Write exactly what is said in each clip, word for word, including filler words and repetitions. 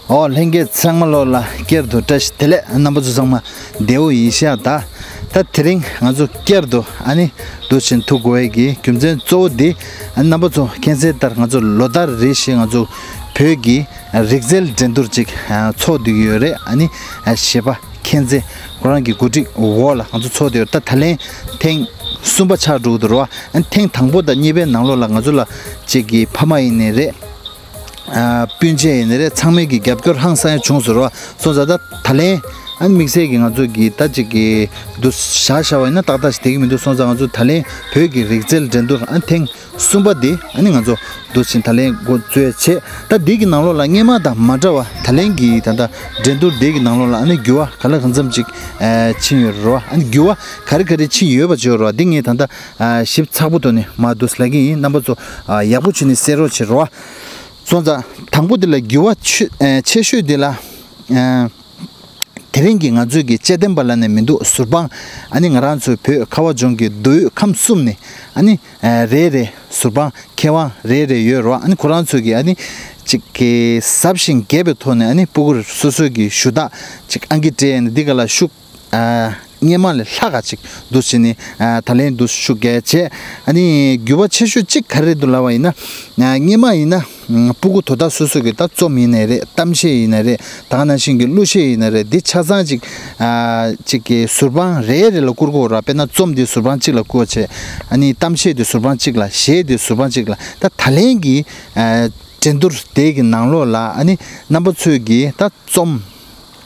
ཨོ་ལྷན་རྒྱས་ཚང་མ་ལོ་ལ་བསྐྱར་དུ་བཀྲ་ཤིས་བདེ་ལེགས། རྣམ་པ་ཚོ་ཚང་མ་བདེ་པོ་ཡིན་ཤག་ད་ད་དེ་རིང་ང་ཚོ་བསྐྱར་དུ་ཨ་ནི་འདུག་ཕྱིན་ཐུག་དགོས་ཡས་ཀྱི་རྒྱུ་མཚན་གཙོ་བོ་འདི་ཨ་ནི་རྣམ་པ་ཚོ་མཁྱེན་གསལ་ལྟར་ང་ཚོ་ལོ་ལྟར་རེ་བཞིན་ང་ཚོ་བོད་ཀྱི་རིག་རྩལ་འགྲན་བསྡུར་ཅིག་ཚོགས་བསྡད་ཀྱི་ཡོད་རེད། ཨ་ནི་གཞས་པ་མཁྱེན་བརྩེ་ཁོ་རང་གི་གོ་སྒྲིག་འོག་ལ་ང་ཚོ་ཚོགས་བསྡད་ཡོད། ད་ད་ལན་ཐེངས་གསུམ་པ་ཆགས་འགྲོ་གི་འདུག་ར། ཨ་ནི་ཐེངས་དང་པོ་དང་གཉིས་པའི་ནང་ལོགས་ལ་ང་ཚོ་ལ་ཅིག་གི་ཕ་མ་ཡིན་ནའི་རེད། ཨ་སྤུན་མཆེད་ཡིན་ནའི་རེད། ཚང་མས་ཀྱི་རྒྱབ་སྐྱོར་ཧང་སང་ཡང་བྱུང་ཟེར་བ་སོང་ཙང་། ད་ད་ལན་ཨ་ནི་དམིགས་བསལ་གྱི་ང་ཚོ་གི་ད་ཅིག་གི་འདུ་བཞག་བཞག་པ་ཡིན་ན་ཏག་ཏག་ཞིག་བསྡད་ཀྱི་མི་འདུག་སོང་ཙང་། ང་ཚོ་ད་ལན་བོད་ཀྱི་རིག་རྩལ་འགྲན་བསྡུར་ཨ་ནི་ཐེངས་གསུམ་པ་འདི་ཨ་ནི་ང་ཚོ་འདུག་ཕྱིན་ད་ལན་འགོ་བཙུགས་བྱས། ད་འདི་གི་ནང་ལོགས་ལ་སྔོན་མ་དང་མ་འདྲ་བ་ད་ལན་གྱི་ད་ལྟ་འགྲན་བསྡུར་འདི་གི་ནང་ལོགས་ལ་ཨ་ནི་འགྱུར་བ་ག་ལ་གང་འཚམ་ཅིག་ཨ་ཕྱིན་ཡོད་རེད་བ། ཨ་ནི་འགྱུར་བ་ག་རེ་ག་རེ་ཕྱིན་ཡོད་པ་བརྗོད་རོགས། འདི་ངས་ད་ལྟ་ཨ་ཞིབ་ཚགས་པོ་ཐོག་ནས་མར་འདུག་ལབ་ཀྱི་ཡིན། རྣམ་པ་ཚོ་ཨ་ཡག་པོ་བྱས་ནས་གསན་རོགས་བྱེད་རོགས། སོང་ཙང་དང་པོ་དེ་ལ་འགྱུར་བ་ཆེ་ཨ་ཆེ་ཤོས་དེ་ལ་ཨ་དེ་རིང་གི་ང་ཚོའི་གི་དཔྱད་འདེམས་པ་ལབ་ནས་མི་འདུག་ཟུར་དཔང་ཨ་ནི་ང་རང་ཚོའི་བོད་ཁ་བ་ལྗོངས་ཀྱི་མདོ་དབུས་ཁམས་གསུམ་ནས་ཨ་ནི་ཨ་རེ་རེ་ཟུར་དཔང་མཁས་དབང་རེ་རེ་ཡོད་རོགས། ཨ་ནི་ཁོ་རང་ཚོས་གི་ཨ་ནི་ཅིག་གི་ཟབ་ཞིང་རྒྱས་པའི་ཐོག་ནས་ཨ་ནི་སྤུ་གུར་སོ་སོའི་གི་ཞུ་དག་ཅིག་ཨང་ཀི་སྤྲད་ནས་འདི་ག་ལ་ཤུགས་ཨ་སྔོན་མ་ལས་ལྷག་ག་ཅིག་འདུག་བྱས་ནས་ཨ་ད་ལན་འདུག་ཤུགས་རྒྱས་བྱས། ཨ་ནི་འགྱུར་བ་ཆེ་ཤོས་གཅིག་ག་རེ་འདུག་ལབ་པ་ཡིན་ན། ཨ་སྔོན་མ་ཡིན་ན་ཨ་སྤུ་གུ་དོ་བདག་སོ་སོ་གི་ད་རྩོམ་ཡིན་ནའི་རེད། གཏམ་བཤད་ཡིན་ནའི་རེད། ད་ག་ནང་བཞིན་གྱི་གླུ་གཞས་ཡིན་ནའི་རེད། འདི་ཆ་ཚང་ཅིག་ཨ་ཅིག་གི་ཟུར་དཔང་རེ་རེ་ལ་བསྐུར་དགོས་ར། དཔེར་ན་རྩོམ་འདི་ཟུར་དཔང་གཅིག་ལ་བསྐུར་བྱས། ཨ་ནི་གཏམ་བཤད་འདི་ཟུར་དཔང་གཅིག་ལ། གཞས་འདི་ཟུར་དཔང་གཅིག་ལ། ད་ད་ལན་གྱི་ཨ་འགྲན་བསྡུར་དེ་གི་ནང་ལོགས་ལ་ཨ་ནི་རྣམ་པ་ཚོས་གི་ད་རྩོམ།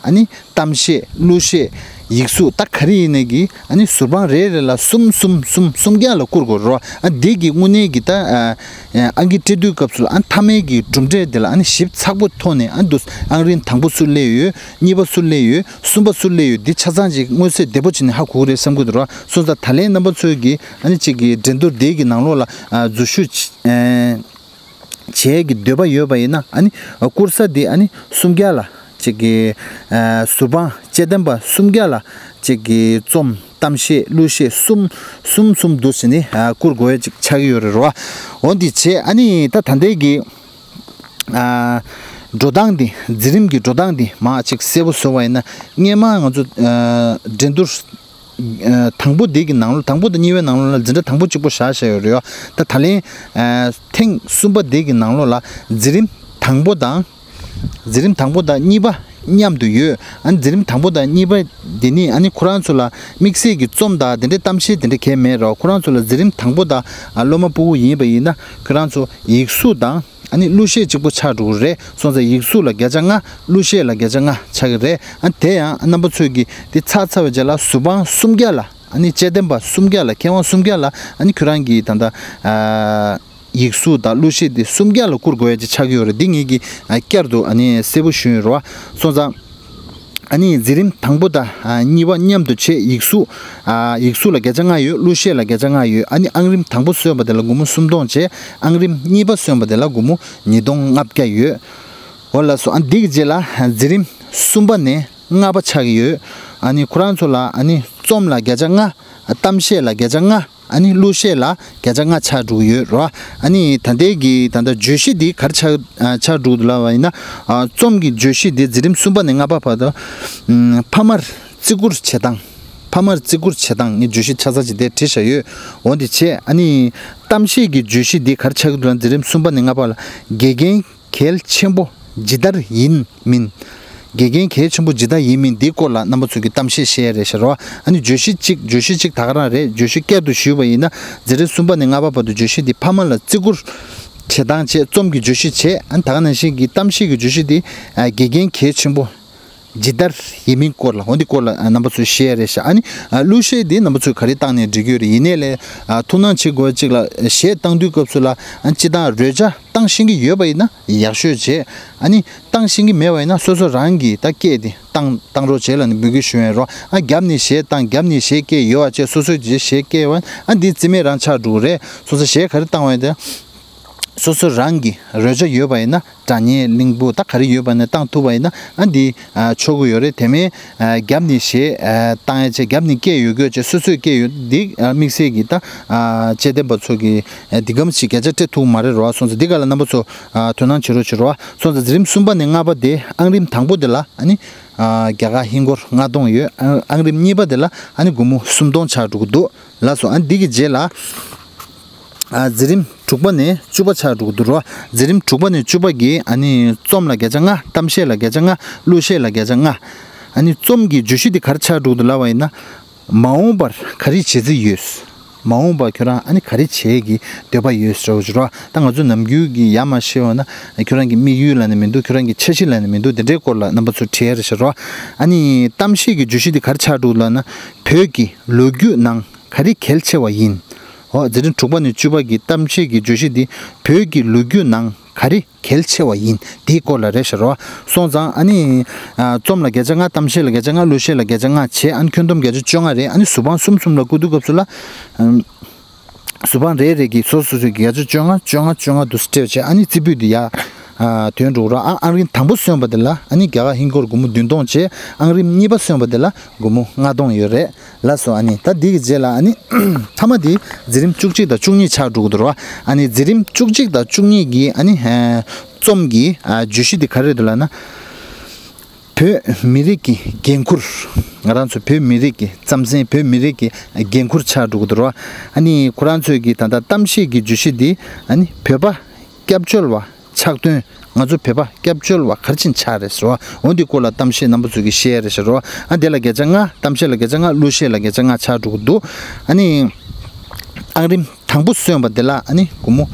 ཨ་ནི་གཏམ་བཤད། གླུ་གཞས། ཡིག་གཟུགས། ད་ག་རེ་ཡིན་ནའི་གི་ཨ་ནི་ཟུར་དཔང་རེ་རེ་ལ་གསུམ་གསུམ་གསུམ་གསུམ་བརྒྱ་ལ་བསྐུར་དགོས་རོ། ཨ་འདི་གི་དངོས་གནས་གི་ད་ཨ་ཨ་ཨང་ཀི་སྤྲད་དུས་སྐབས་སུ་ལ་ཨ་མཐའ་མའི་གི་གྲུབ་འབྲས་དེ་ལ་ཨ་ནི་ཞིབ་ཚགས་པོ་ཐོག་ནས་ཨ་འདུག་ཨང་རིམ་དང་པོ་སུ་སླེབས་ཡོད། གཉིས་པ་སུ་སླེབས་ཡོད། གསུམ་པ་སུ་སླེབས་ཡོད། འདི་ཆ་ཚང་ཅིག་མངོན་གསལ་བདེ་པོ་བྱས་ནས་ཧ་གོ་གི་རེད་བསམ་གི་འདུག་རོ། སོང་ཙང་ད་ལན་རྣམ་པ་ཚོས་གི་ཨ་ནི་ཅིག་གི་འགྲན་བསྡུར་དེ་གི་ནང་ལོགས་ལ་ཨ་འཛུལ་ཞུགས་ཨ། བྱེད་ཀྱི་འདོད་པ་ཡོད་པ་ཡིན་ན་ཨ་ནི་བསྐུར་ས་དེ་ཨ་ནི་སུམ་བརྒྱ་ལ་ཅིག་གི་ཨ་ཟུར་དཔང་དཔྱད་འདེམས་པ་སུམ་བརྒྱ་ལ་ཅིག་གི་རྩོམ་གཏམ་བཤད་གླུ་གཞས་གསུམ་གསུམ་གསུམ་འདུག་ཟེར་ནས་ཨ་བསྐུར་དགོས་ཡ་ཅིག་ཆགས་ཀྱི་ཡོད་རེད་རོ། འོ་འདི་བྱས་ཨ་ནི་ད་ད་ལྟའི་གི་ཨ་འགྲོ་སྟངས་འདི་འཛིན་རིམ་གྱི་འགྲོ་སྟངས་འདི་མར་ཅིག་གསལ་པོ་བཟོ་བ་ཡིན་ན་སྔོན་མ་ང་ཚོ་ཨ་འགྲན་བསྡུར། ཨ་དང་པོ་དེ་གི་ནང་ལོགས་དང་པོ་དང་གཉིས་པའི་ནང་ལོགས་ལ་འཛིན་གྲྭ་དང་པོ་གཅིག་པོ་བཞག་བཞག་ཡོད་རེད་ཡ། ད་ད་ལན་ཨ་ཐེངས་གསུམ་པ་དེ་གི་ནང་ལོགས་ལ་འཛིན་རིམ་དང་པོ་དང་འཛིན་རིམ་དང་པོ་དང་གཉིས་པ་མཉམ་དུ་ཡོད། ཨ་ནི་འཛིན་རིམ་དང་པོ་དང་གཉིས་པ་དེ་ནི་ཨ་ནི་ཁོ་རང་ཚོ་ལ་དམིགས་བསལ་གྱི་རྩོམ་དང་དེ་འདྲའི་གཏམ་བཤད་དེ་འདྲ་གང་ཡང་མེད་རོགས། ཁོ་རང་ཚོ་ལ་འཛིན་རིམ་དང་པོ་དང་ཨ་སློབ་མ་སྤུ་གུ་ཡིན་པ་ཡིན་ན་ཁོ་རང་ཚོ་ཡིག་གཟུགས་དང་། ཨ་ནི་གླུ་གཞས་གཅིག་པོ་ཆགས་འགྲོ་གི་རེད། སོང་ཙང་ཡིག་གཟུགས་ལ་བརྒྱ་ཆ་ལྔ། གླུ་གཞས་ལ་བརྒྱ་ཆ་ལྔ་ཆགས་ཀྱི་རེད། ཨ་དེ་ཡང་རྣམ་པ་ཚོས་ཀྱིས་དེ་ཚར་ཚར་བའི་རྗེས་ལ་ཟུར་དཔང་སུམ་བརྒྱ་ལ་ཨ་ནི་དཔྱད་འདེམས་པ་སུམ་བརྒྱ་ལ་མཁས་དབང་སུམ་བརྒྱ་ལ་ཨ་ནི་ཁྱོད་རང་གིས་ད་ལྟ་ཨ་ཡིག་གཟུགས་དང་གླུ་གཞས་དེ་སུམ་བརྒྱ་ལ་བསྐུར་དགོས་ཡ་ཅིག་ཆགས་ཀྱི་ཡོད་རེད། འདི་ངེད་ཀྱིས་ཨ་བསྐྱར་དུ་ཨ་ནི་གསལ་པོ་ཞུས་ཡོད་རེད་བ། སོང་ཙང་། ཨ་ནི་འཛིན་རིམ་དང་པོ་དང་ཨ་གཉིས་པ་མཉམ་དུ་བྱས། ཡིག་གཟུགས་ཨ་ཡིག་གཟུགས་ལ་བརྒྱ་ཆ་ལྔ་ཡོད། གླུ་གཞས་ལ་བརྒྱ་ཆ་ལྔ་ཡོད། ཨ་ནི་ཨང་རིམ་དང་པོ་སོན་པ་དེ་ལ་སྒོར་མོ་སུམ་སྟོང་བྱས། ཨང་རིམ་གཉིས་པ་སོན་པ་དེ་ལ་སྒོར་མོ་ཉིས་སྟོང་ལྔ་བརྒྱ་ཡོད། འོ་ལགས་སོ། ཨ་འདི་གི་རྗེས་ལ་འཛིན་རིམ་གསུམ་པ་ནས་ལྔ་པ་ཆགས་ཀྱི་ཡོད། ཨ་ནི་ཁོ་རང་ཚོ་ལ་ཨ་ནི་རྩོམ་ལ་བརྒྱ་ཆ་ལྔ། གཏམ་བཤད་ལ་བརྒྱ་ཆ་ལྔ། ཨ་ནི་གླུ་གཞས་ལ་བརྒྱ་ཆ་ལྔ་ཆགས་འགྲོ་གི་ཡོད་རེད་བ། ཨ་ནི་ད་ལྟའི་གི་ད་ལྟ་བརྗོད་གཞི་འདི་ག་རེ་ཆགས་ཨ་ཆགས་འགྲོ་གི་འདུག་ལབ་པ་ཡིན་ན། ཨ་རྩོམ་གྱི་བརྗོད་གཞི་འདི་འཛིན་རིམ་གསུམ་པ་ནས་ལྔ་པ་བར་དུ། ཨམ་ཕ་མར་བརྩི་བཀུར་བྱེད་སྟངས། ཕ་མར་བརྩི་བཀུར་བྱེད་སྟངས་ངས་བརྗོད་གཞི་ཆ་ཚང་ཅིག་དེ་བྲིས་བཞག་ཡོད། འོ་འདི་བྱས་ཨ་ནི་གཏམ་བཤད་ཀྱི་བརྗོད་གཞི་འདི་ག་རེ་ཆགས་ཀྱི་འདུག་ལབ། འཛིན་རིམ་གསུམ་པ་ནས་ལྔ་པ་ལ་དགེ་རྒན་གལ་ཆེན་པོ་ཇི་ལྟར་ཡིན་མིན། དགེ་རྒན་གལ་ཆེན་པོ་ཇི་ལྟར་ཡིན་མིན་འདིའི་སྐོར་ལ་རྣམ་པ་ཚོས་ཀྱིས་གཏམ་བཤད་བཤད་ཡ་རེད་ཤག་རོ། ཨ་ནི་བརྗོད་གཞི་གཅིག་བརྗོད་གཞི་གཅིག་ད་ག་རང་རེད། བརྗོད་གཞི་བསྐྱར་དུ་ཞུས་པ་ཡིན་ན་འཛིན་རིམ་གསུམ་པ་ནས་ལྔ་པ་བར་དུ་བརྗོད་གཞི་འདི་ཕ་མ་ལ་བརྩི་བཀུར་བྱེད་སྟངས་བྱས། རྩོམ་གྱི་བརྗོད་གཞི་བྱས། ཨ་ནི་ད་ག་ནང་བཞིན་གྱི་གཏམ་བཤད་ཀྱི་བརྗོད་གཞི་འདི་ཨ་དགེ་རྒན་གལ་ཆེན་པོ་ཇི་ལྟར་ཡིན་མིན་སྐོར་ལ། འོ་འདི་སྐོར་ལ་ཨ་རྣམ་པ་ཚོས་བཤད་ཡ་རེད་ཤག་ཨ་ནི་ཨ་གླུ་གཞས་འདི་རྣམ་པ་ཚོས་ག་རེ་བཏང་ནས་འབྲི་རྒྱུ་རེད། ཡིན་ནའི་ལས་ཨ་ཐུགས་སྣང་བྱེད་དགོས་ཅིག་ལ་གཞས་བཏང་དུས་སྐབས་སུ་ལ་ཨ་སྤྱིར་བཏང་རོལ་ཆ་བཏང་ཤེས་ཀྱི་ཡོད་པ་ཡིན་ན་ཡག་ཤོས་བྱས། ཨ་ནི་བཏང་ཤེས་ཀྱི་མེད་པ་ཡིན་ན་སོ་སོ་རང་གིས་ད་སྐད་དེ་བཏང་བཏང་རོགས་བྱས་ལབ་ནས་འབོད་སྐུལ་ཞུ་ཡ་རོགས། ཨ་རྒྱབ་ནས་གཞས་བཏང་། རྒྱབ་ནས་གཞས་སྐད་ཡོད་པ་བྱས། སོ་སོས་དེ་གཞས་སྐད་པ་ཨ་འདི་རྩིས་མེད་རང་ཆགས་འགྲོ་གི་རེད། སོ་སོ་གཞས་ག་རེ་བཏང་བ་ཡིན་ད། སོ་སོ་རང་གི་རོལ་ཆ་ཡོད་པ་ཡིན་ན། སྒྲ་སྙན་གླིང་བུ་ད་ག་རེ་ཡོད་པ་ནས་བཏང་ཐུབ་པ་ཡིན་ན་ཨ་འདི་ཨ་ཆོག་གི་ཡོད་རེད། དེ་མིན་ཨ་རྒྱབ་ནས་གཞས་ཨ་བཏང་ཡ་བྱས་རྒྱབ་ནས་སྐད་ཡོད་དགོས་བྱས་སོ་སོའི་སྐད་ཡོད་འདི་ཨ་དམིགས་བསལ་གྱི་ད་ཨ་དཔྱད་འདེམས་པ་ཚོ་གི་ཨ་འདི་གམ་ཞིག་སྐད་ཆ་སྤྲད་ཐུབ་མ་རེད་རོ། སོང་ཙང་འདི་ག་ལ་རྣམ་པ་ཚོ་ཨ་དོ་སྣང་བྱེད་རོགས་བྱེད་རོགས། སོང་ཙང་འཛིན་རིམ་གསུམ་པ་ནས་ལྔ་པ་དེ་ཨང་རིམ་དང་པོ་དེ་ལ་ཨ་ནི་ཨ་རྒྱ་གར་ཧིན་སྒོར་ལྔ་སྟོང་ཡོད། ཨ་ཨང་རིམ་གཉིས་པ་དེ་ལ་ཨ་ནི་སྒོར་མོ་སུམ་སྟོང་ཆགས་འགྲོ་གི་འདུག་ལགས་སོ། ཨ་འདི་གི་རྗེས་ལ། ཨ་འཛིན་རིམ་དྲུག་པ་ནས་བཅུ་པ་ཆགས་འགྲོ་གི་འདུག་རོ། འཛིན་རིམ་དྲུག་པ་ནས་བཅུ་པ་གི་ཨ་ནི་རྩོམ་ལ་བརྒྱ་ཆ་ལྔ། གཏམ་བཤད་ལ་བརྒྱ་ཆ་ལྔ། གླུ་གཞས་ལ་བརྒྱ་ཆ་ལྔ། ཨ་ནི་རྩོམ་གྱི་བརྗོད་གཞི་འདི་ག་རེ་ཆགས་འགྲོ་གི་འདུག་ལབ་པ་ཡིན་ན། མ་འོངས་པར་ག་རེ་བྱེད་རྩིས་ཡོད། མ་འོངས་པར་ཁྱོད་རང་ཨ་ནི་ག་རེ་བྱེད་ཀྱི་འདོད་པ་ཡོད་ཟེར་བ་ཞིག་རོ། ད་ང་ཚོ་ནམ་རྒྱུན་གྱི་ཡ་མ་ཤེས་པ་ན་ཁྱོད་རང་གི་དམིགས་ཡུལ་ལབ་ནས་མི་འདུག་ཁྱོད་རང་གི་འཆར་གཞི་ལབ་ནས་མི་འདུག་དེ་འདྲའི་སྐོར་ལ་རྣམ་པ་ཚོ་དྲི་ཡ་རེད་ཤག་རོ། ཨ་ནི་གཏམ་བཤད་ཀྱི་བརྗོད་གཞི་འདི་ག་རེ་ཆགས་འགྲོ་གི་ལབ་ན། བོད་ཀྱི་ལོ་རྒྱུས་ནང་ག་རེ་གལ་ཆེ་བ་ཡིན། འོ་འཛིན་རིམ་དྲུག་པ་ནས་བཅུ་པ་གི་གཏམ་བཤད་ཀྱི་བརྗོད་གཞི་འདི་བོད་ཀྱི་ལོ་རྒྱུས་ནང་ག་རེ་གལ་ཆེ་བ་ཡིན་དེའི་སྐོར་ལ་རེད་ཤག་རོ། སོང་ཙང་ཨ་ནི་ཨ་རྩོམ་ལ་བརྒྱ་ཆ་ལྔ། གཏམ་བཤད་ལ་བརྒྱ་ཆ་ལྔ། གླུ་གཞས་ལ་བརྒྱ་ཆ་ལྔ་བྱས་ཨ་ནི་ཁྱོན་བསྡོམས་བརྒྱ་ཆ་བཅོ་ལྔ་རེད། ཨ་ནི་གཟུ་དཔང་གསུམ་གསུམ་ལ་བསྐུར་དུས་སྐབས་སུ་ལ། ཨམ། གཟུ་དཔང་རེ་རེ་གིས་སོ་སོ་སོ་གི་བརྒྱ་ཆ་བཅོ་ལྔ་བཅོ་ལྔ་བཅོ་ལྔ་དུ་སྤྲད་བྱས་ཨ་ནི་རྩེ་ཕུད་དེ་ཡར་ཨ་དོན་འགྲོ་ར། ཨ་ཨང་རིམ་དང་པོ་སོན་པ་དེ་ལ་ཨ་ནི་རྒྱ་གར་ཧིན་སྒོར་སྒོར་མོ་བདུན་སྟོང་བྱས། ཨང་རིམ་གཉིས་པ་སོན་པ་དེ་ལ་སྒོར་མོ་ལྔ་སྟོང་ཡོད་རེད། ལགས་སོ། ཨ་ནི་ད་འདི་གི་རྗེས་ལ་ཨ་ནི་མཐའ་མ་དེ་འཛིན་རིམ་བཅུ་གཅིག་དང་བཅུ་གཉིས་ཆགས་འགྲོ་གི་འདུག་ར། ཨ་ནི་འཛིན་རིམ་བཅུ་གཅིག་དང་བཅུ་གཉིས་ཀྱི་ཨ་ནི་ཨ་རྩོམ་གྱི་ཨ་བརྗོད་གཞི་དེ་ག་རེ་རེད་འདུག་ལབ་ན། བོད་མི་རིགས་ཀྱི་འགན་ཁུར། ང་རང་ཚོ་བོད་མི་རིགས་ཀྱི་རྩམ་ཟན། བོད་མི་རིགས་ཀྱི་འགན་ཁུར་ཆགས་འགྲོ་གི་འདུག་ར། ཨ་ནི་ཁོ་རང་ཚོས་ཀྱི་ད་ལྟ་གཏམ་བཤད་ཀྱི་བརྗོད་གཞི་འདི་ཨ་ནི་བོད་པ་སྐྱབས་བཅོལ་བ་ཆགས་དོན། ང་ཚོ་བོད་པ་སྐྱབས་བཅོལ་བ་ག་རེ་བྱས་ནས་ཆགས་རེད་ཟེར་བ། འོ་འདི་སྐོར་ལ་གཏམ་བཤད་རྣམ་པ་ཚོས་ཀྱི་བཤད་རེད་ཟེར་བ། ཨ་དེ་ལ་བརྒྱ་ཆ་ལྔ། གཏམ་བཤད་ལ་བརྒྱ་ཆ་ལྔ། གླུ་གཞས་ལ་བརྒྱ་ཆ་ལྔ་ཆགས་འགྲོ་གི་འདུག་ཨ་ནི་ཨང་རིམ་དང་པོ་སོན་པ་དེ་ལ་ཨ་ནི་སྒོར་མོ་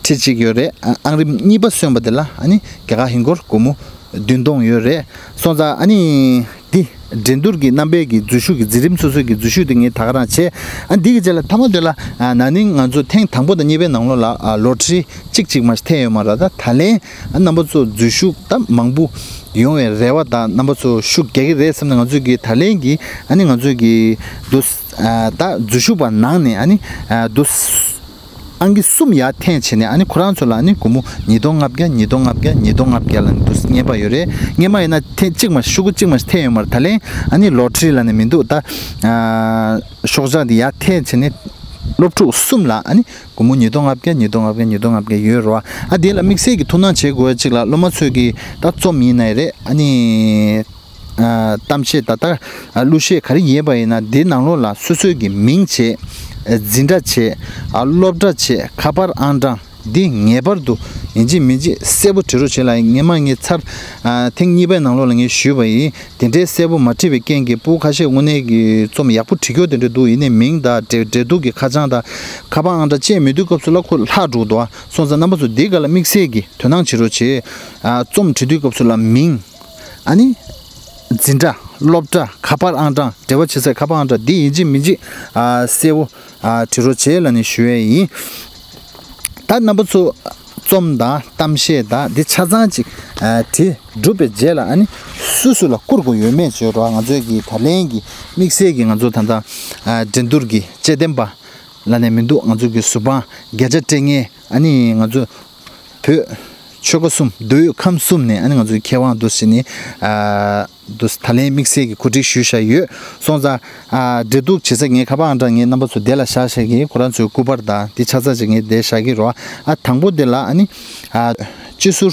ཁྲི་གཅིག་ཡོད་རེད། ཨ་ཨང་རིམ་གཉིས་པ་སོན་པ་དེ་ལ་ཨ་ནི་རྒྱ་གར་ཧིན་སྒོར་སྒོར་མོ་བདུན་སྟོང་ཡོད་རེད། སོང་ཙང་ཨ་ནི་འདི་འགྲན་བསྡུར་གྱི་རྣམ་པའི་གི་འཛུལ་ཞུགས་ཀྱི་འཛིན་རིམ་སོ་སོའི་གི་འཛུལ་ཞུགས་དེ་ངས་ད་ག་རང་བྱས། ཨ་འདི་གི་རྗེས་ལ་མཐའ་མ་དེ་ལ་ཨ་ན་ནིང་ང་ཚོ་ཐེངས་དང་པོ་དང་གཉིས་པའི་ནང་ལོགས་ལ་ཨ་ལོ་ཊ་རི་གཅིག་གཅིག་མ་ཐེབས་ཡོད་མ་རེད། ད་ད་ལན་ཨ་རྣམ་པ་ཚོ་འཛུལ་ཞུགས་ད་མང་པོ་ཡོང་བའི་རེ་བ་དང་རྣམ་པ་ཚོ་ཤུགས་རྒྱག་གི་རེད་བསམ་ནས་ང་ཚོས་ཀྱི་ད་ལན་གྱི་ཨ་ནི་ང་ཚོས་ཀྱི་འདུག་ཨ་ད་འཛུལ་ཞུགས་པ་ནང་ནས་ཨ་ནི་ཨ་འདུག་ཨང་ཀི་གསུམ་ཡར་འཐེན་བྱས་ནས་ཨ་ནི་ཁོ་རང་ཚོ་ལ་ཨ་ནི་སྒོར་མོ་ཉིས་སྟོང་ལྔ་བརྒྱ། ཉིས་སྟོང་ལྔ་བརྒྱ། ཉིས་སྟོང་ལྔ་བརྒྱ་ལ་ནི་འདུག་རྔན་པ་ཡོད་རེད། རྔན་པ་ཡིན་ན་ཐེངས་གཅིག་མ་ཤོག་གུ་གཅིག་མ་འཐེན་ཡོད་མ་རེད། ད་ལན་ཨ་ནི་ལོ་ཊ་རི་ལབ་ནས་མི་འདུག་ད་ཨ་ཤོག་བྱང་དེ་ཡར་འཐེན་བྱས་ནས་སློབ་ཕྲུག་གསུམ་ལ་ཨ་ནི་སྒོར་མོ་ཉིས་སྟོང་ལྔ་བརྒྱ། ཉིས་སྟོང་ལྔ་བརྒྱ། ཉིས་སྟོང་ལྔ་བརྒྱ་ཡོད་རེད་བ། ཨ་དེ་ལ་དམིགས་བསལ་གྱི་ཐུགས་སྣང་བྱེད་དགོས་ཅིག་ལ་སློབ་མ་ཚོས་ཀྱི་ད་རྩོམ་ཡིན་ནའི་རེད། ཨ་ནི་ཨ་གཏམ་བཤད་ད་ལྟ་ཨ་གླུ་གཞས་ག་རེ་ཡིན་པ་ཡིན་ན་འདི་ནང་ལོགས་ལ་སོ་སོའི་གི་མིང་བྱས། ཨ་འཛིན་གྲྭ་བྱས། ཨ་སློབ་གྲྭ་བྱས། ཁ་པར་ཨང་གྲངས་འདི་ངེས་པར་དུ་ཡིན་གཅིག་མིན་གཅིག་གསལ་པོ་བྲིས་རོགས་བྱེད་ལ། ངས་མ་ངས་ཚར་ཨ་ཐེངས་གཉིས་པའི་ནང་ལོགས་ལ་ངས་ཞུས་པ་ཡིན། དེ་འདྲའི་གསལ་པོ་མ་བྲིས་པའི་རྐྱེན་གྱིས་སྤུ་གུ་ཁ་ཤས་དངོས་གནས་ཀྱི་རྩོམ་ཡག་པོ་བྲིས་ཀྱོག་དེ་འདྲ་འདུག་ཡིན་ནའི་མིང་དང་འབྲེལ་འབྲེལ་གཏུག་གི་ཁ་བྱང་དང་ཁ་པར་ཨང་གྲངས་བཅས་མེད་དུས་སྐབས་སུ་ལ་ཁོ་ལྷག་འགྲོ་འདུག་ཨ། སོང་ཙང་རྣམ་པ་ཚོ་འདི་ག་ལ་དམིགས་བསལ་གྱི་དོ་སྣང་བྱེད་རོགས་བྱེད། ཨ་རྩོམ་བྲིས་དུས་སྐབས་སུ་ལ་མིང་། ཨ་ནི་འཛིན་གྲྭ། སློབ་གྲྭ། ཁ་པར་ཨང་གྲངས། འབྲེལ་བ་བྱེད་སའི་ཁ་པར་ཨང་གྲངས་འདི་ཡིན་གཅིག་མིན་གཅིག་ཨ་གསལ་བོ་ཨ་བྲིས་རོགས་བྱེད་ལབ་ནས་ཞུ་ཡས་ཡིན། ད་རྣམ་པ་ཚོ་རྩོམ་དང་གཏམ་བཤད་དང་འདི་ཆ་ཚང་ཅིག་ཨ་བྲིས་གྲུབ་པའི་རྗེས་ལ་ཨ་ནི་སུ་སུ་ལ་བསྐུར་དགོས་ཡོད་མེད་བརྗོད་རོགས། ང་ཚོའི་གི་ད་ལན་གྱི་དམིགས་བསལ་གྱི་ང་ཚོ་ད་ལྟ་ཨ་འགྲན་བསྡུར་གྱི་དཔྱད་འདེམས་པ་ལབ་ནས་མི་འདུག་ང་ཚོ་གི་གཟུ་དཔང་བརྒྱ་ཆ་སྤྲད་མཁན་ཨ་ནི་ང་ཚོ་བོད་ཆོལ་ཁ་གསུམ། མདོ་དབུས་ཁམས་གསུམ་ནས་ཨ་ནི་ང་ཚོའི་མཁས་དབང་འདུག་ཟེར་ནས་ཨ་འདུག་ད་ལན་དམིགས་བསལ་གྱི་གོ་སྒྲིག་ཞུས་བཞག་ཡོད། སོང་ཙང་ཨ་འབྲེལ་གཏུག་བྱེད་ས་ངའི་ཁ་པར་ཨང་གྲངས་ངའི་རྣམ་པ་ཚོ་དེ་ལ་བཞག་བཞག་གི། ཁོ་རང་ཚོའི་སྐུ་པར་དང་འདི་ཆ་ཚང་ཅིག་ངས་དེ་བཞག་གི་རོ། ཨ་དང་པོ་དེ་ལ་ཨ་ནི་ཨ་སྤྱི་ཟུར་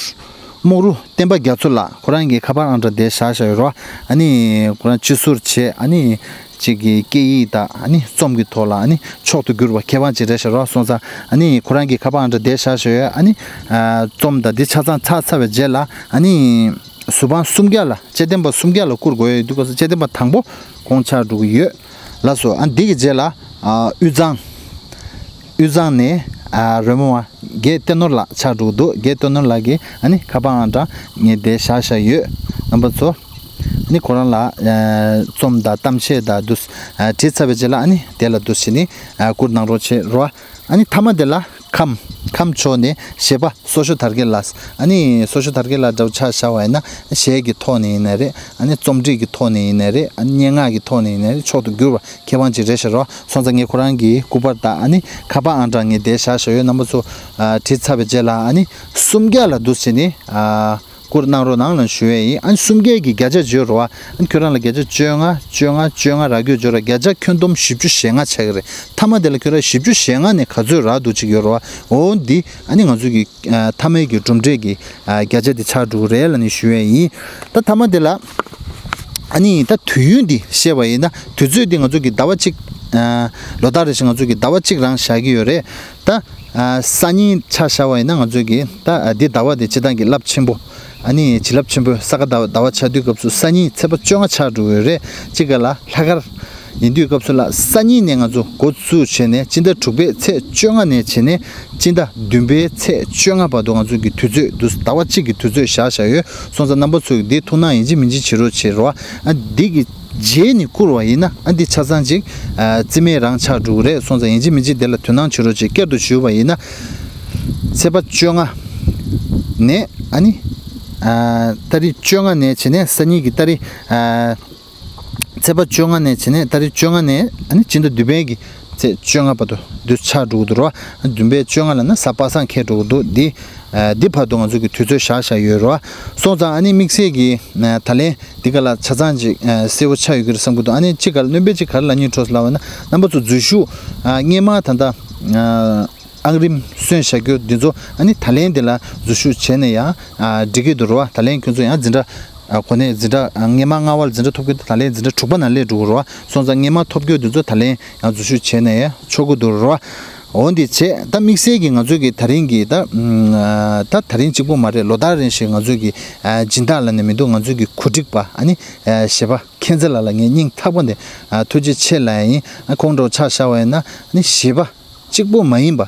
རྨོག་རུ་བསྟན་པ་རྒྱ་མཚོ་ལགས། ཁོ་རང་གི་ཁ་པར་ཨང་གྲངས་དེ་བཞག་བཞག་ཡོད་རོ། ཨ་ནི་ཁོ་རང་སྤྱི་ཟུར་བྱས། ཨ་ནི་ཅིག་གི་སྐད་ཡིག་དང་ཨ་ནི་རྩོམ་གྱི་ཐོག་ལ་ཨ་ནི་མཆོག་ཏུ་གྱུར་པ་མཁས་དབང་ཅིག་རེད་ཤག་རོ། སོང་ཙང་ཨ་ནི་ཁོ་རང་གི་ཁ་པར་ཨང་གྲངས་དེ་བཞག་བཞག་ཡོད། ཨ་ནི་ཨ་རྩོམ་དང་འདི་ཆ་ཚང་ཚར་ཚར་བའི་རྗེས་ལ་ཨ་ནི་གཟུ་དཔང་སུམ་བརྒྱ་ལ། དཔྱད་འདེམས་པ་སུམ་བརྒྱ་ལ་བསྐུར་དགོས་ཡོད་འདུག་ག་དཔྱད་འདེམས་པ་དང་པོ་ཁོང་ཆགས་འགྲོ་གི་ཡོད་ལགས་སོ། ཨ་འདི་གི་རྗེས་ལ་ཨ་དབུས་གཙང་། དབུས་གཙང་ནས་ཨ་རོལ་མོ་བ་རྒན་བསྟན་ནོར་ལགས་ཆགས་འགྲོ་གི་འདུག་རྒན་བསྟན་ནོར་ལགས་ཀྱི་ཨ་ནི་ཁ་པར་ཨང་གྲངས་ངས་དེ་བཞག་བཞག་ཡོད། རྣམ་པ་ཚོ་ཨ་ནི་ཁོ་རང་ལ་ཨ་རྩོམ་དང་གཏམ་བཤད་དང་འདུག་ཨ་བྲིས་ཚར་བའི་རྗེས་ལ་ཨ་ནི་དེ་ལ་འདུག་བྱས་ནས་ཨ་བསྐུར་གནང་རོགས་བྱེད་རོགས། ཨ་ནི་མཐའ་མ་དེ་ལ་ཁམས། ཁམས་ཕྱོགས་ནས་གཞས་པ་སོག་ཤོ་དར་རྒྱས་ལགས། ཨ་ནི་སོག་ཤོ་དར་རྒྱས་ལགས་འདྲ་བོ་ཆ་བཞག་པ་ཡིན་ན་གཞས་ཀྱི་ཐོག་ནས་ཡིན་ནའི་རེད། ཨ་ནི་རྩོམ་སྒྲིག་གི་ཐོག་ནས་ཡིན་ནའི་རེད། ཨ་ནི་སྙན་ངག་གི་ཐོག་ནས་ཡིན་ནའི་རེད། མཆོག་ཏུ་གྱུར་པ་མཁས་པ་ཅིག་རེད་ཤག་རོ། སོང་ཙང་ངས་ཁོ་རང་གི་སྐུ་པར་དང་ཨ་ནི་ཁ་པར་ཨང་གྲངས་ངས་དེ་བཞག་བཞག་ཡོད། རྣམ་པ་ཚོ་ཨ་བྲིས་ཚར་བའི་རྗེས་ལ་ཨ་ནི་སུམ་བརྒྱ་ལ་འདུག་བྱས་ནས་ཨ་བསྐུར་གནང་རོགས་གནང་ལ་ཞུ་ཡས་ཡིན། ཨ་ནི་སུམ་བརྒྱ་གི་བརྒྱ་ཆ་བརྗོད་རོགས། ཨ་ནི་ཁྱོད་རང་ལ་བརྒྱ་ཆ་བཅོ་ལྔ་བཅོ་ལྔ་བཅོ་ལྔ་རག་རྒྱུ་བརྗོད་རོགས། བརྒྱ་ཆ་ཁྱོན་བསྡོམས་བཞི་བཅུ་ཞེ་ལྔ་ཆགས་ཀྱི་རེད། མཐའ་མ་དེ་ལ་ཁྱོད་རང་བཞི་བཅུ་ཞེ་ལྔ་ནས་ག་ཚོད་རག་འདུག་ཅིག་ཡོད་རོགས། འོ་འདི་ཨ་ནི་ང་ཚོ་གི་ཨ་མཐའ་མའི་གི་གྲུབ་འབྲས་ཀྱི་ཨ་བརྒྱ་ཆ་དེ་ཆགས་འགྲོ་གི་རེད་ལབ་ནས་ཞུ་ཡས་ཡིན། ད་མཐའ་མ་དེ་ལ་ཨ་ནི་ད་དུས་ཡུན་འདི་བཤད་པ་ཡིན་ན་དུས་ཚོད་འདི་ང་ཚོ་གི་ཟླ་བ་གཅིག་ཨ་ལོ་ལྟར་རེ་བཞིན་ང་ཚོ་གི་ཟླ་བ་གཅིག་རང་བཞག་གི་ཡོད་རེད། ད་ཨ་སང་ཉིན་ཆ་བཞག་པ་ཡིན་ན་ང་ཚོ་གི་ད་ཨ་འདི་ཟླ་བ་འདི་སྤྱིར་བཏང་གི་རླབས་ཆེན་པོ་ཨ་ནི་བྱིན་རླབས་ཆེན་པོའི་ས་ག་ཟླ་བ་ཟླ་བ་ཆགས་དུས་སྐབས་སུ་སང་ཉིན་ཚེས་པ་བཅོ་ལྔ་ཆགས་འགྲོ་གི་ཡོད་རེད། གཅིག་ག་ལ་ལྷག་དཀར་ཡིན་དུས་སྐབས་སུ་ལ་སང་ཉིན་ནས་ང་ཚོ་འགོ་བཙུགས་བྱས་ནས་སྤྱི་ཟླ་དྲུག་པའི་ཚེས་བཅོ་ལྔ་ནས་བྱས་ནས་སྤྱི་ཟླ་བདུན་པའི་ཚེས་བཅོ་ལྔ་བར་དུ་ང་ཚོ་གི་དུས་ཚོད་འདུག་ཟླ་བ་གཅིག་གི་དུས་ཚོད་བཞག་བཞག་ཡོད། སོང་ཙང་རྣམ་པ་ཚོས་འདི་ཐུགས་སྣང་ཡིན་གཅིག་མིན་གཅིག་བྱེད་རོགས་བྱེད་རོགས། ཨ་འདི་གི་རྗེས་ནས་བསྐུར་བ་ཡིན་ན་ཨ་འདི་ཆ་ཚང་ཅིག་ཨ་རྩིས་མེད་རང་ཆགས་འགྲོ་གི་རེད། སོང་ཙང་ཡིན་གཅིག་མིན་གཅིག་དེ་ལ་དོ་སྣང་བྱེད་རོགས་བྱེད། བསྐྱར་དུ་ཞུས་པ་ཡིན་ན་ཚེས་པ་བཅོ་ལྔ་ནས་ཨ་ནི་ཨ་ཏ་རིག་བཅོ་ལྔ་ནས་བྱས་ནས་སང་ཉིན་གྱི་ཏ་རིག་ཨ་ཚེས་པ་བཅོ་ལྔ་ནས་བྱས་ནས་ཏ་རིག་བཅོ་ལྔ་ནས་ཨ་ནི་སྤྱི་ཟླ་བདུན་པའི་གི་ཚེས་བཅོ་ལྔ་བར་དུ་འདི་ཆགས་འགྲོ་གི་འདུག་རོ། བདུན་པའི་བཅོ་ལྔ་ལ་ན་གཟའ་པ་སངས་འཁེལ་འགྲོ་གི་འདུག་འདི་ཨ་འདི་བར་དུ་ང་ཚོ་གི་དུས་ཚོད་བཞག་བཞག་ཡོད་རོ། སོང་ཙང་ཨ་ནི་དམིགས་བསལ་གྱི་ཨ་ད་ལན་འདི་ག་ལ་ཆ་ཚང་ཅིག་ཨ་གསལ་པོ་ཆགས་ཡོད་ཀྱི་རེད་བསམ་གྱི་འདུག་ཨ་ནི་གཅིག་ག་ལ་སྣོན་པ་གཅིག་ག་རེ་ལབ་སྙིང་བྲོ་ལབ་པ་ན་རྣམ་པ་ཚོ་འཛུལ་ཞུགས་ཨ་སྔས་མ་ད་ལྟ་ཨ་ཨང་རིམ་སོན་བཞག་རྒྱུ་འདི་ཚོ་ཨ་ནི་ད་ལན་འདི་ལ་འཛུལ་ཞུགས་བྱས་ནས་ཡང་ཨ་འགྲིག་གི་འདུག་རོ། ད་ལན་ཁྱོད་ཚོ་ཡང་འཛིན་གྲྭ་ཨ་གོ་གནས་འཛིན་གྲྭ་ཨ་སྔས་མ་ལྔ་པ་ལ་འཛིན་གྲྭ་ཐོབ་རྒྱུ་དེ་ད་ལན་འཛིན་གྲྭ་དྲུག་པ་ནང་སླེབས་འགྲོ་གི་རོ། སོང་ཙང་སྔས་མ་ཐོབ་རྒྱུ་འདི་ཚོ་ད་ལན་ཡང་འཛུལ་ཞུགས་བྱས་ནས་ཡང་ཆོག་གི་འདུག་རོ། འོ་འདི་བྱས་ད་དམིགས་བསལ་གྱི་ང་ཚོའི་གི་ད་རིང་གི་ད་ཨ་ད་ད་རིང་གཅིག་པོ་མ་རེད། ལོ་ལྟར་རེ་བཞིན་ང་ཚོའི་གི་ཨ་སྦྱིན་བདག་ལབ་ནས་མི་འདུག་ང་ཚོའི་གི་གོ་སྒྲིག་པ་ཨ་ནི་ཨ་གཞས་པ་མཁྱེན་བརྩེ་ལགས་ལ་ངས་སྙིང་ཐག་པ་ནས་ཨ་ཐུགས་རྗེ་ཆེ་ལབ་ཡ་ཡིན། ཨ་ཁོང་འདྲ་བོ་ཆ་བཞག་པ་ཡིན་ན་ཨ་ནི་གཞས་པ་གཅིག་པོ་མ་ཡིན་པ་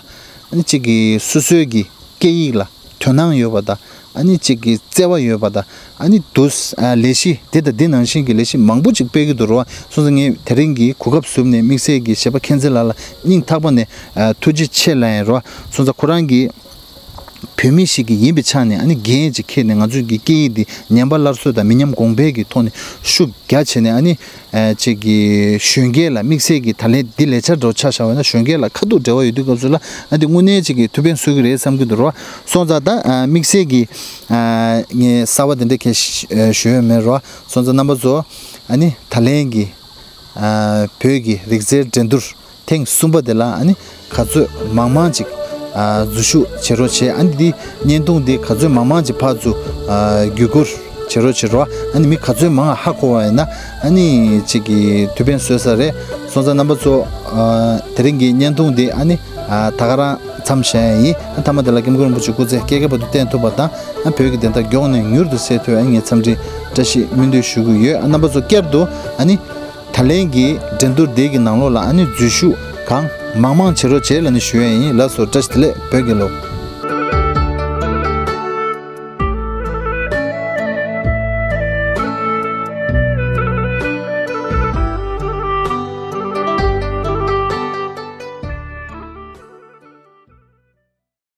ཨ་ནི་གཅིག་གི་སོ་སོའི་གི་སྐད་ཡིག་ལ་དོ་སྣང་ཡོད་པ་དང་ཨ་ནི་གཅིག་གི་བརྩེ་བ་ཡོད་པ་དང་ཨ་ནི་དུ་ཨ་ལས་གཞི་དེ་དང་དེ་ནང་བཞིན་གྱི་ལས་གཞི་མང་པོ་ཅིག་སྤེལ་གྱི་འདུག་རོ། སོང་ཙང་ངས་དེ་རིང་གི་གོ་སྐབས་ཟུར་ནས་དམིགས་བསལ་གྱི་གཞས་པ་མཁྱེན་བརྩེ་ལགས་ལ་སྙིང་ཐག་པ་ནས་ཨ་ཐུགས་རྗེ་ཆེ་ལབ་ཡིན་རོ། སོང་ཙང་ཁོ་རང་གི་བོད་མི་ཞིག་གི་ཡིན་པའི་ཆ་ནས་ཨ་ནི་འགན་ཅིག་འཁྱེར་ནས་ང་ཚོའི་གི་སྐད་ཡིག་འདི་ཉམས་པ་སླར་གསོ་དང་མི་ཉམས་གོང་འཕེལ་གྱི་ཐོག་ནས་ཤུགས་རྒྱ་ཆེ་ནས་ཨ་ནི་ཨ་ཅིག་གི་གཞོན་སྐྱེས་ལ་དམིགས་བསལ་གྱི་ད་ལན་འདི་ལས་འཆར་འདྲ་བོ་ཆ་བཞག་པ་ན་གཞོན་སྐྱེས་ལ་ཁ་ཐུག་འབྲེལ་བ་ཡོད་དུས་སྐབས་སུ་ལ་ཨ་འདི་དངོས་གནས་ཅིག་གི་ཐུགས་ཕན་གསོས་ཀྱི་རེད་བསམ་གྱི་འདུག་རོ། སོང་ཙང་ད་ཨ་དམིགས་བསལ་གྱི་ཨ་ངས་གསར་པ་དེ་འདྲ་གས་ཞུ་ཡོད་མེད་རོ། སོང་ཙང་རྣམ་པ་ཚོ་ཨ་ནི་ད་ལན་གྱི་ཨ་བོད་ཀྱི་རིག་རྩལ་འགྲན་བསྡུར་ཐེངས་གསུམ་པ་དེ་ལ་ཨ་ནི་ག་ཚོད་མང་མང་ཅིག་ཨ་འཛུལ་ཞུགས་བྱེད་རོགས་བྱེད། ཨ་ནི་འདི་བརྙན་ཐུང་འདི་ག་ཚོད་མང་མང་ཅིག་ཕར་ཚུར་ཨ་བརྒྱུད་བསྐུར་བྱེད་རོགས་བྱེད་རོགས། ཨ་ནི་མི་ག་ཚོད་མང་ཧ་གོ་བ་ཡིན་ན་ཨ་ནི་ཅིག་གི་ཐུགས་ཕན་གསོས་ས་རེད། སོང་ཙང་རྣམ་པ་ཚོ་ཨ་དེ་རིང་གི་བརྙན་ཐུང་འདི་ཨ་ནི་ཨ་ད་ག་རང་མཚམས་བཞག་ཡ་ཡིན། ཨ་མཐའ་མ་དེ་ལ་ཀེམ་ཀུན་རིན་པོ་ཆེ་སྐུ་ཚེ་བསྐལ་བརྒྱའི་བར་དུ་བརྟན་ཐུབ་པ་དང་ཨ་བོད་ཀྱི་བདེན་མཐའ་མགྱོགས་ནས་མྱུར་དུ་གསལ་ཐུབ་ཨ་ངས་འཚམས་འདྲི་བཀྲ་ཤིས་སྨོན་འདུན་ཞུ་གི་ཡོད། ཨ་རྣམ་པ་ཚོ་བསྐྱར་དུ་ཨ་ནི་ད་ལན་གྱི་འགྲན་བསྡུར་འདི་གི་ནང་ལོགས་ལ་ཨ་ནི་འཛུལ་ཞུགས་གང་མང་མང་བྱེད་རོགས་བྱེད་ལབ་ནས་ཞུ་ཡ་ཡིན། ལགས་སོ། བཀྲ་ཤིས་བདེ་ལེགས། བོད་རྒྱལ་ལོ།